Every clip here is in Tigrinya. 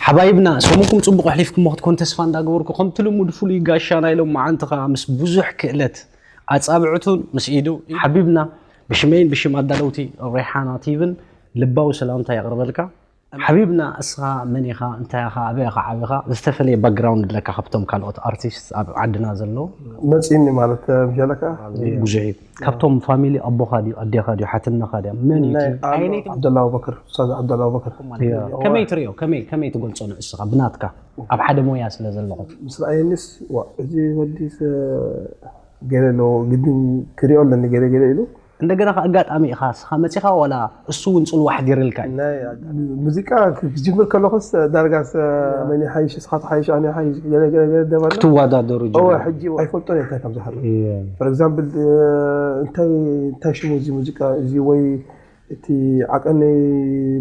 ሓባይብና ሰሙንኩም ጽቡቕ ኣሕሊፍኩሞ ክትኮን ተስፋ እንዳገበርኩ፣ ከምቲ ልሙድ ፍሉይ ጋሻ ናይ ሎም መዓንቲ ከኣ ምስ ብዙሕ ክእለት ኣጻብዕቱን ምስ ኢዱ ሓቢብና ብሽመይን ብሽም ኣዳለውቲ ሬሓና ቲቪን ልባዊ ሰላምታ የቕርበልካ። ሓቢብና እስኻ መን ኢኻ፣ እንታይ ኢኻ፣ ኣበይ ኢኻ ዓቢኻ፣ ዝተፈለየ ባክግራውንድ ኣለካ ካብቶም ካልኦት ኣርቲስት ኣብ ዓድና ዘለዉ? መጺኒ ማለት ምሻለካ ብዙሕ እዩ። ካብቶም ፋሚሊ ኣቦኻ ድዩ ኣዴኻ ድዩ ሓትነኻ ድያ መን እዩ እቲ? ዓብደላ ኣቡበክር ኡስታዝ ዓብደላ ኣቡበክር ከመይ ትሪኦ ከመይ ከመይ ትገልጾ ንዕስኻ ብናትካ ኣብ ሓደ ሞያ ስለ ዘለኹም? ምስ ረኣየኒስ ዋ እዚ ወዲስ ገለ ኣለዎ ግድን ክሪኦ ኣለኒ ገለ ገለ ኢሉ እንደገና ከ ኣጋጣሚ ኢኻ እስኻ መጺኻ ዋላ እሱ እውን ጽልዋ ኣሕዲርልካ እዩ? ሙዚቃ ክጅምር ከለኹስ ዳርጋስ መን ይሓይሽ እስኻ ትሓይሽ ኣነ ይሓይሽ ገለ ገለ ገለ ደባና ክትወዳደሩ እወ ጅምሩ። ሕጂ ኣይፈልጦን እንታይ ከም ዝሃሉ for example እንታይ እንታይ ሽሙ እዚ ሙዚቃ እዚ ወይ እቲ ዓቀነይ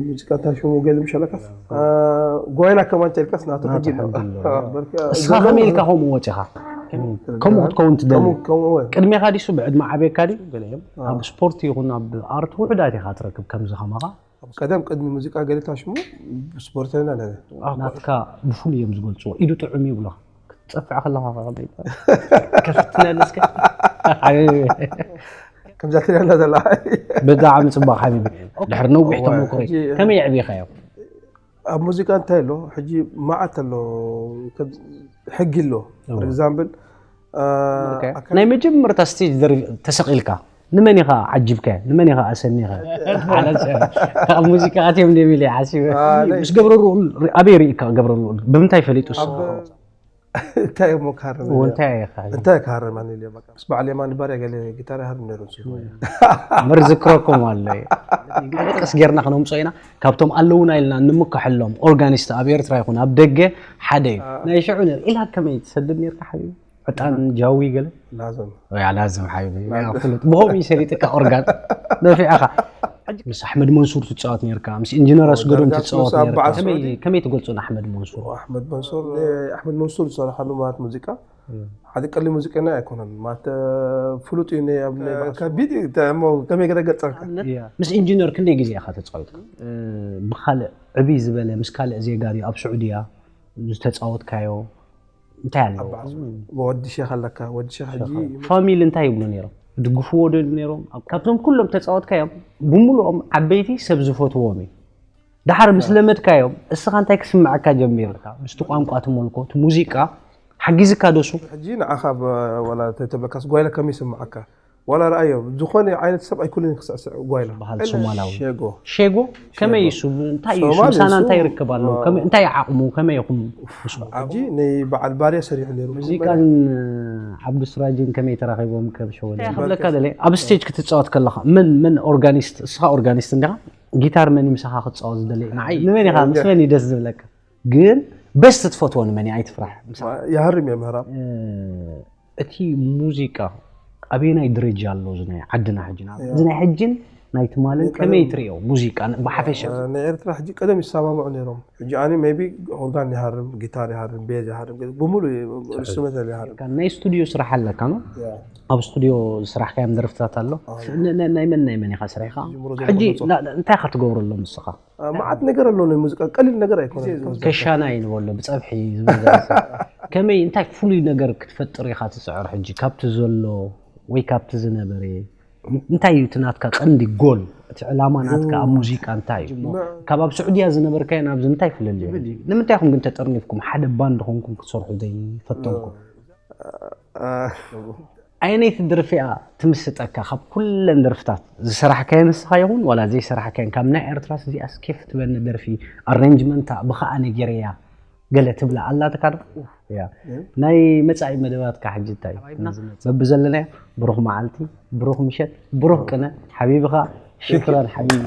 ሙዚቃ እንታይ ሽሙ ገለ ምሸለካስ ጓይላ ከማን ቸልካስ ናቱ ሕጂ ኣሎ እስኻ ከመይ ኢልካ ከምኡ ወፂኻ ከምኡ ክትከውን ትደሊ? ቅድሜኻ ዲሱ ብዕድመ ዓብየካ ድዩ? ገለ እዮም ኣብ ስፖርት ይኹን ኣብ ኣርት ውሑዳት ኢኻ ትረክብ ከምዚ ከማኻ። ቀደም ቅድሚ ሙዚቃ ገሊታ ሽሙ ስፖርተኛ ነረ ናትካ ብፍሉይ እዮም ዝገልፅዎ ኢዱ ጥዑም ይብሉኻ ክትፀፍዕ ከለኻ ከመይ ይበሃል? ከፍትነሉ እስከ ከምዛ ትሪኣና ዘላ ብጣዕሚ ፅቡቅ ሓቢቢ ድሕሪ ነዊሕ ተመክሮ ከመይ የዕቢኻዮ? ኣብ ሙዚቃ እንታይ ኣሎ ሕጂ መዓት ኣሎ ሕጊ ኣሎ for example ናይ መጀመርታ ስቴጅ ተሰቂልካ ንመን ኢኻ ዓጂብካዮ ንመን ኢኻ ኣሰኒኻዮ? ኣብ ሙዚቃ ኣትዮም ድዮም ኢለ ይሓሲበ ምስ ገብረ ልኡል ኣበይ ርኢካ ገብረ ልኡል ብምንታይ ፈሊጡ ንሱ? እንታይ እሞ ክሃርም እንታይ ኢኻ እንታይ ክሃርም ኣነ ኢለ በቃ ምስ በዓል የማን ባርያ ገለ ጊታር ይሃርም ነይሩ ንሱ መርዝክረኩም ኣሎ እዩ ቀስ ጌርና ክነምፅኦ ኢና ካብቶም ኣለውና ኢልና ንምከሐሎም ኦርጋኒስት ኣብ ኤርትራ ይኹን ኣብ ደገ ሓደ እዩ ናይ ሽዑ ነር ኢላ ከመይ ትሰድድ ነርካ ሓቢቢ ዕጣን ጃዊ ገለ ላዘም ያ ላዝም ሓቢቢ ያ ፍሉጥ ብኸምኡ እዩ ሰሊጥካ ኦርጋን ነፊዕኻ ምስ ኣሕመድ መንሱር ትፃወት ነርካ ምስ ኢንጂነር ኣስገዶም ትፃወት ነርካ ከመይ ከመይ ትገልጾ ንኣሕመድ መንሱር ኣሕመድ መንሱር ኣሕመድ መንሱር ዝሰርሓሉ ማለት ሙዚቃ ሓደ ቀሊ ሙዚቀኛ ኣይኮነን ማለት ፍሉጥ እዩ ኣብ ናይ በዓል ከቢድ እዩ እሞ ከመይ ገለ ገጸልካ ምስ ኢንጂነር ክንደይ ግዜ ኢኻ ተፃዊትካ ብካልእ ዕብይ ዝበለ ምስ ካልእ ዜጋ ድዩ ኣብ ስዑድያ ዝተፃወትካዮ እንታይ ኣሎ ወዲ ሼክ ኣለካ ወዲ ሼክ ሕጂ ፋሚሊ እንታይ ይብሉ ነይሮም ድግፍዎ ዶ ይብሉ ነይሮም ካብቶም ኩሎም ተፃወትካዮም ብምሉኦም ዓበይቲ ሰብ ዝፈትዎም እዩ ድሓር ምስ ለመድካዮም እስኻ እንታይ ክስምዐካ ጀሚሩ ምስቲ ቋንቋ ትመልኮ እቲ ሙዚቃ ሓጊዝካ ዶ እሱ ሕጂ ንዓኻ ወላ ተብለካስ ጓይላ ከመይ ይስምዓካ ዋላ ረኣዮ ዝኾነ ዓይነት ሰብ ኣይኩልን ክስዕስዕ ጓይላ በሃል ሶማላዊ ሸጎ ሸጎ ከመይ እሱ እንታይ እዩ ሶማሊ ምሳና እሱ እንታይ ይርከብ ኣሎ ከመይ እንታይ ዓቕሙ ከመይ ኢኹም ሕጂ ናይ በዓል ባርያ ሰሪሑ ነይሩ ሙዚቃን ዓብዱ ስራጅን ከመይ ተራኺቦም ከም ሸወደ ክብለካ ደለ ኣብ ስቴጅ ክትፃወት ከለኻ መን መን ኦርጋኒስት እስኻ ኦርጋኒስት እንዲኻ ጊታር መን ምሳኻ ክትፃወት ዝደለ ንዓይ ንመን ኢኻ ምስ መን እዩ ደስ ዝብለካ ግን በስት ትፈትዎ ንመን እዩ ኣይትፍራሕ ምሳኻ ይሃርም እየ ምህራም እቲ ሙዚቃ ኣበየናይ ደረጃ ኣሎ እዚ ናይ ዓድና ሕጂ እዚ ናይ ሕጅን ናይ ትማልን ከመይ ትሪኦ ሙዚቃ ብሓፈሻ ናይ ኤርትራ ሕጂ ቀደም ይሰማምዑ ነይሮም ሕጂ ኣነ ሜቢ ኦርጋን ይሃርም ጊታር ይሃርም ቤዝ ይሃርም ብምሉ ኢንስትሩመንት ይሃርም ናይ ስቱዲዮ ስራሕ ኣለካ ኖ ኣብ ስቱዲዮ ዝስራሕካዮም ደርፍታት ኣሎ ናይ መን ናይ መን ኢኻ ስራሕካ ሕጂ እንታይ ኢኻ ትገብረሎም ንስኻ መዓት ነገር ኣሎ ናይ ሙዚቃ ቀሊል ነገር ኣይኮነ ከሻናይ ንበሎ ብፀብሒ ዝብል ከመይ እንታይ ፍሉይ ነገር ክትፈጥር ኢኻ ትፅዕር ሕጂ ካብቲ ዘሎ ወይ ካብቲ ዝነበረ እንታይ እዩ እቲ ናትካ ቀንዲ ጎል እቲ ዕላማ ናትካ ኣብ ሙዚቃ እንታይ እዩ ካብ ኣብ ስዑድያ ዝነበርካዮ ናብዚ እንታይ ፍለል ንምንታይ ኢኹም ግን ተጠርኒፍኩም ሓደ ባንድ ኮንኩም ክትሰርሑ ዘይፈተንኩም ኣየነይቲ ደርፊ እያ ትምስጠካ ካብ ኩለን ደርፍታት ዝሰራሕካዮ ንስኻ ይኹን ዋላ ዘይሰራሕካዮን ካብ ናይ ኤርትራስ እዚኣ ስኬፍ ትበኒ ደርፊ ኣሬንጅመንታ ብኸኣ ነጊረያ ገለ ትብላ ኣላትካ ዶ ያ ናይ መጻኢ መደባትካ ሕጂ እንታይ በብዘለናዮ ብሩኽ መዓልቲ ብሩኽ ምሸት ብሩኽ ቅነ ሓቢብኻ ሽክራን ሓቢቢ